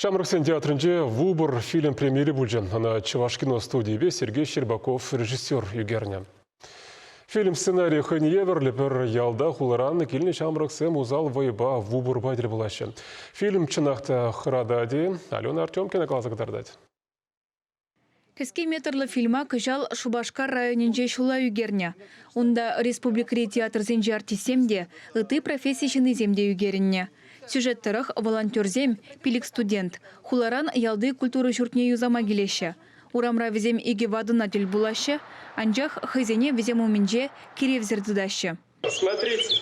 Ҫамрӑксен театрӗнче «Вупӑр» фильм премьери пулчӗ. Ӑна Чӑвашкино студийӗпе Сергей Щербаков режиссер ӳкернӗ. Фильм сценарийӗ хӑйне евӗрлӗ пӗр ялта хуларан килнӗ ҫамрӑксем усал вӑйпа вупӑрпа тӗл пулаҫҫӗ. Фильм чӑнах та хӑратать-и? Алена Артемкина каласа кӑтартать. Кӗске метрлӑ фильма кӑҫал Шупашкар районӗнче ҫула ӳкернӗ. Унта республикӑри театрсенчи артистсем те, ытти професси ҫыннисем те ӳкерӗннӗ. Сюжет тӑрӑх волонтерсем, пилӗк студент, хуларан ялти культура ҫуртне юсама килеҫҫӗ. Урамра вӗсем икӗ ватӑна тӗл пулаҫҫӗ, анчах хӑйсене вӗсем умӗнче киревсӗр тытаҫҫӗ. Смотрите,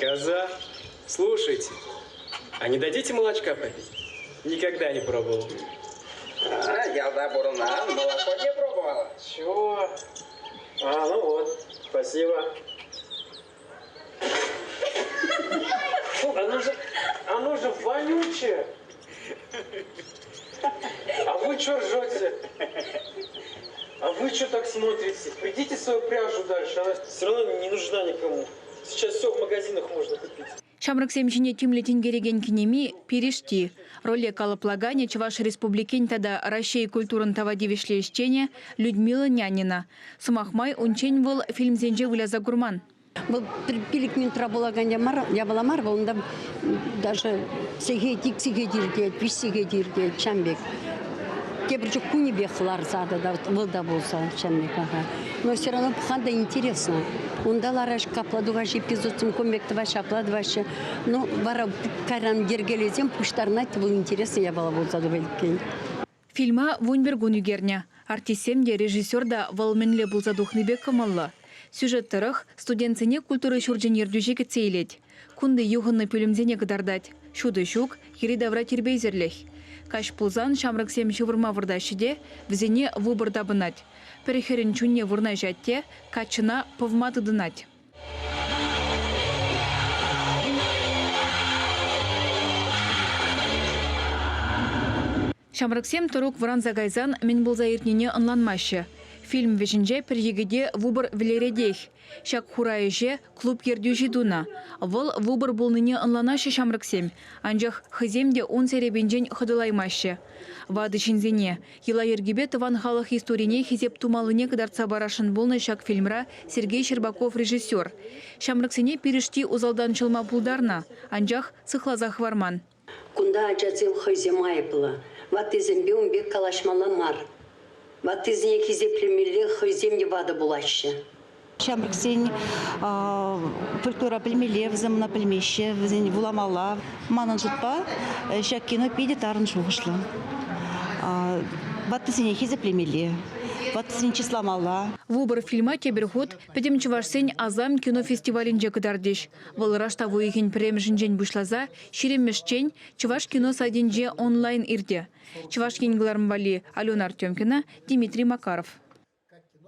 коза, слушайте, а не дадите молочка попить? Никогда не пробовал. А, ялта пурӑнан, молоко не пробовала. Чего? А, ну вот, спасибо. Фу, оно же, оно же вонючее. А вы что ржете? А вы что так смотрите? Придите свою пряжу дальше, она все равно не нужна никому. Сейчас все в магазинах можно купить. Ҫамрӑксем ҫине тимлӗ тинкерекен кинеми Пирӗшти. Роле калӑплаканӗ Чӑваш Республикин тата Раҫҫей культурӑн тава тивӗҫлӗ ӗҫченӗ Людмила Нянина. Сӑмах май, унччен вӑл фильмсенче выляса курман. Вӑл пилӗк минутра пулакан япала мар, вӑл унта даже сехет, ик сехет иртет, виҫ сехет иртет, ҫавӑн пек. Тепӗр чух кунӗпех ларса та вӑл та пулса ҫавӑн пек, аха. Но все равно пӑхсан та интересно. Унта лараҫ, капла тухаҫҫӗ эпизодсем, кун пек тӑваҫҫӗ, апла тӑваҫҫӗ. Ну, вара кайран йӗркелесен пуҫтарӑнать, вӑл интереслӗ япала пулса тухать иккен. Фильма 11 кун ӳкернӗ. Артистсем те, режиссер та вӑл мӗнле пулса тухнипе кӑмӑллӑ. Сюжет тӑрӑх, студентсене культура ҫурчӗн ертӳҫи кӗтсе илет. Кунти юхӑннӑ пӳлӗмсене кӑтартать. Ҫутӑ ҫук, йӗри-тавра тирпейсӗрлӗх. Каҫ пулсан ҫамрӑксем ҫывӑрма выртаҫҫӗ те вӗсене вупӑр тапӑнать. Пӗр хӗрӗн чунне вырнаҫать те каччӑна пӑвма тытӑнать. Ҫамрӑксем тӑрук вӑранса кайсан мӗн пулса иртнине ӑнланмаҫҫӗ. Фильм вӗҫӗнче пӗр йӗкӗте вупӑр вӗлеретех. Ҫак хура ӗҫе клуб ертӳҫи тунӑ. Вӑл вупӑр пулнине ӑнланаҫҫӗ ҫамрӑксем, анчах хӑйсем те ун серепинчен хӑтӑлаймаҫҫӗ. Ватӑ ҫынсене, йӑла-йӗркепе тӑван халӑх историне хисеп тумаллине кӑтартса парасшӑн пулнӑ ҫак фильмра Сергей Щербаков режиссер. Ҫамрӑксене пирӗшти усалтан ҫӑлма пултарнӑ, анчах сыхласа хӑварман. Кунта ачасем хӑйсем айӑплӑ. Ваттисемпе ун пек калаҫмалла мар. Ваттисене хисеплемелле, хӑйсем те ватӑ пулаҫҫӗ. Ҫамрӑксен фольклора пӗлмелле, вӗсем ӑна пӗлмеҫҫӗ, вӗсен вуламалла. Манӑн шутпа, ҫак кино питӗ тарӑн шухӑшлӑ. Ваттисене хисеплемелле, ваттисене чысламалла. Вупӑр фильма тепӗр хут Пӗтӗм чӑвашсен Асам кинофестивалӗнче кӑтартӗҫ. Вӑл раштав уйӑхӗн пӗрремӗшӗнчен пуҫласа ҫирӗммӗшчен Чӑваш кино сайтӗнче онлайн иртӗ. Чӑваш Ен кӑларӑм валли Алена Артемкина, Дмитрий Макаров.